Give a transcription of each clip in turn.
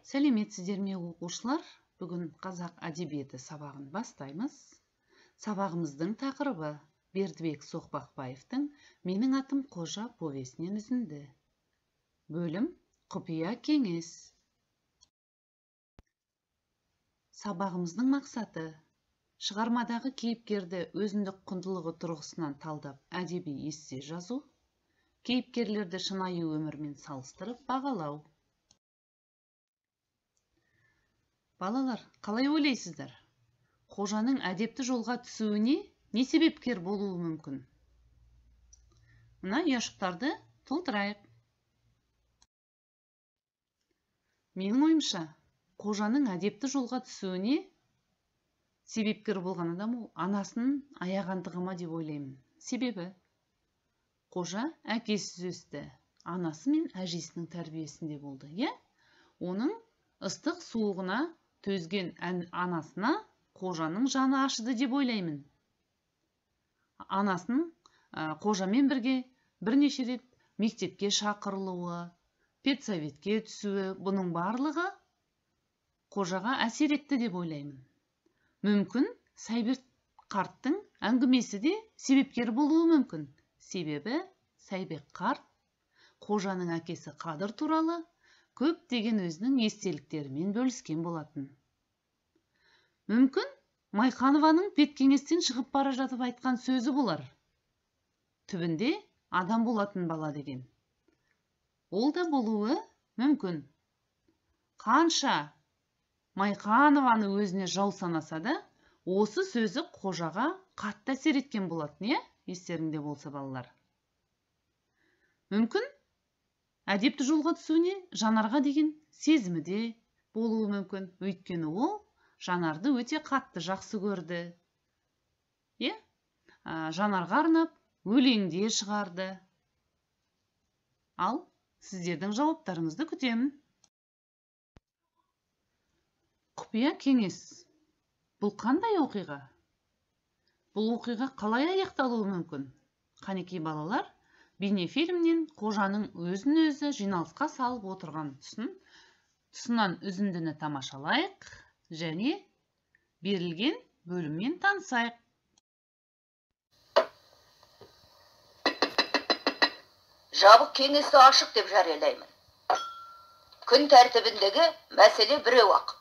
Сәлеметсіздер ме, оқушылар? Бүгін қазақ әдебиеті сабағын бастаймыз. Сабағымыздың тақырыбы Бердібек Соқпақбаевтың «Менің атым Қожа» повесінен үзінді. Бөлім «Құпия кеңес». Сабағымыздың мақсаты шығармадағы кейіпкерді өзіндік құндылығы тұрғысынан талдап әдеби эссе жазу, кейіпкерлерді шынайы өмірмен салыстырып бағалау. Балалар, қалай ойлайсыздар? Қожаның әдепті жолға түсуіне не себепкер болуы мүмкін? Мына ұяшықтарды толтырайық. Менің ойымша, Қожаның әдепті жолға түсуіне себепкер болған адам ол анасының аяғандығы ма деп ойлаймын. Себебі Қожа әкесіз өсті, анасы мен әжесінің тәрбиесінде болды, иә? Оның ыстық суығына төзген анасына Қожаның жаны ашыды деп ойлаймын. Анасын Қожамен бірге бірнеше рет мектепке шақырылуы, педсоветке түсуі, бұның барлығы Қожаға әсер етті деп ойлаймын. Мүмкін Сайбек қарттың әңгімесі де себепкер болуы мүмкін. Себебі Сайбек қарт Қожаның әкесі Қадыр туралы көптеген өзінің естеліктерімен бөліскен болатын. Мүмкін Майқанованың педкеңестен шығып бара жатып айтқан сөзі болар. Түбінде адам болатын бала деген. Ол да болуы мүмкін. Қанша Майқанованы өзіне жау санаса да, осы сөзі Қожаға қатты әсер еткен болатын, иә? Естеріңде болса, балалар. Мүмкін әдепті жолға түсуіне Жанарға деген сезімі де болуы мүмкін. Өйткені ол Жанарды өте қатты жақсы көрді. Иә? Жанарға арнап өлеңде шығарды. Ал сіздердің жауаптарыңызды күтемін. Құпия кеңес. Бұл қандай оқиға? Бұл оқиға қалай аяқталуы мүмкін? Қанекей балалар, бейнефильмнен Қожаның өзін өзі жиналысқа салып отырған тұсынан үзіндіні тамашалайық және берілген бөліммен танысайық. Жабық кеңесті ашық деп жариялаймын. Күн тәртібіндегі мәселе біреу-ақ.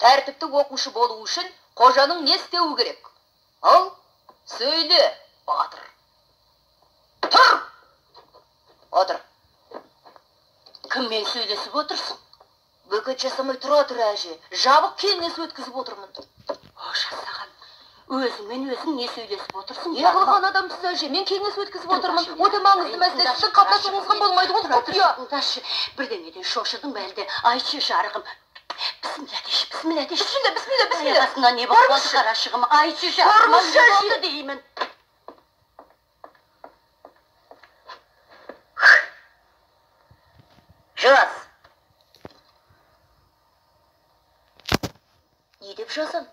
Тәртіпті оқушы болу үшін Қожаның не істеуі керек? Ал, сөйле, батыр. Тұр! Отыр. Кіммен сөйлесіп отырсың? Бөкет жасамай тұра тұр, әже. Жабық кеңес өткізіп отырмын. Қожа, саған өзіңмен өзің не сөйлесіп отырсың? Не қылған адамсыз, әже? Мен кеңес өткізіп отырмын. Өте маңызды мәселе. Сіздің қатынасуыңызға болмайды ғой, құпия. Тыңдашы, бірдеңеден шошыдың ба әлде? Айтшы, жарығым. Бісміллә деші, бісміллә деші. Бісміллә, бісміллә, бісміллә. Аяқ астынан не болып қалды, қарашығым? Айтшы, жарығым, не болды деймін. Жаз. Не деп жазам?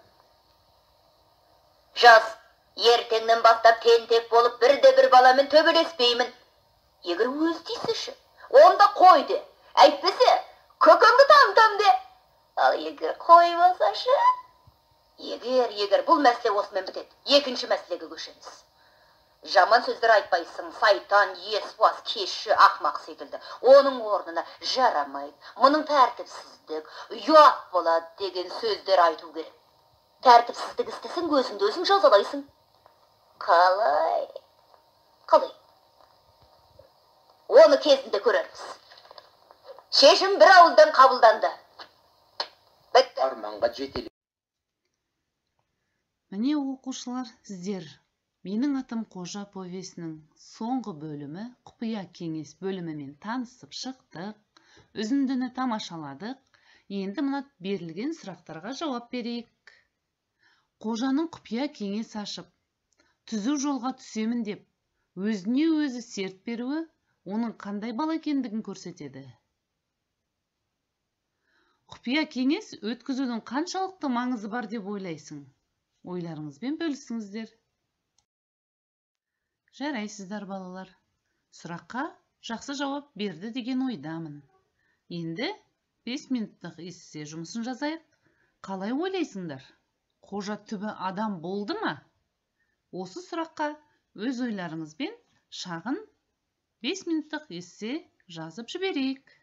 Жаз. Ертеңнен бастап тентек болып бірде-бір баламен төбелеспеймін. Егер өз тиісіші, онда қой де. Әйтпесе, көкеңді там-там де. Ал егер қоймасашы? Егер, бұл мәселе осымен бітеді. Екінші мәселеге көшеміз. Жаман сөздер айтпайсың, сайтан, есуас, кешші, ақмақ секілді. Оның орнына жарамайды, мұның тәртіпсіздік, ұят болады деген сөздер айту керек. Тәртіпсіздік істесең, өзіңді өзің жазалайсың. Қалай? Қалай? Оны кезінде көрерміз. Шешім бір ауыздан қабылданды. Бітті. Арманға жетеле. Міне, оқушылар, сіздер «Менің атым Қожа» повесінің соңғы бөлімі құпия кеңес бөлімімен танысып шықтық, үзіндіні тамашаладық. Енді мына берілген сұрақтарға жауап берейік. Қожаның құпия кеңес ашып, түзу жолға түсемін деп өзіне өзі серт беруі оның қандай бала екендігін көрсетеді. Құпия кеңес өткізудің қаншалықты маңызы бар деп ойлайсың? Ойларыңызбен бөлісіңіздер. Жарайсыздар, балалар. Сұраққа жақсы жауап берді деген ойдамын. Енді 5 минуттық эссе жұмысын жазайық. Қалай ойлайсыңдар? Қожа түбі адам болды ма? Осы сұраққа өз ойларыңызбен шағын 5 минуттық эссе жазып жіберейік.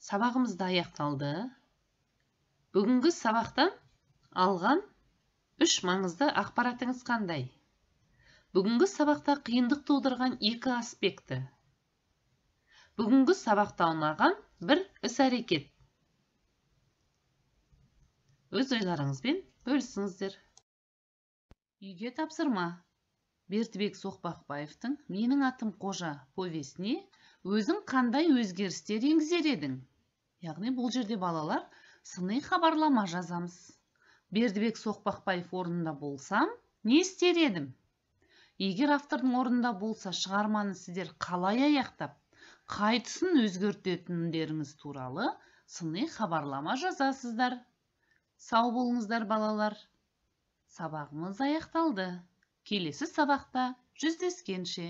Сабағымыз да аяқталды. Бүгінгі сабақтан алған 3 маңызды ақпаратыңыз қандай? Бүгінгі сабақта қиындық тудырған 2 аспекті. Бүгінгі сабақта ұнаған бір іс-әрекет. Өз ойларыңызбен бөлісіңіздер. Үйге тапсырма. Бердібек Соқпақбаевтың «Менің атым Қожа» повесіне өзің қандай өзгерістер енгізер едің? Яғни бұл жерде балалар сыни хабарлама жазамыз. Бердібек Соқпақбаев орнында болсам, не істер едім? Егер автордың орнында болса, шығарманы сіздер қалай аяқтап, қай тұсын өзгертетіндеріңіз туралы сыни хабарлама жазасыздар. Сау болыңыздар, балалар. Сабағымыз аяқталды. Келесі сабақта жүздескенше.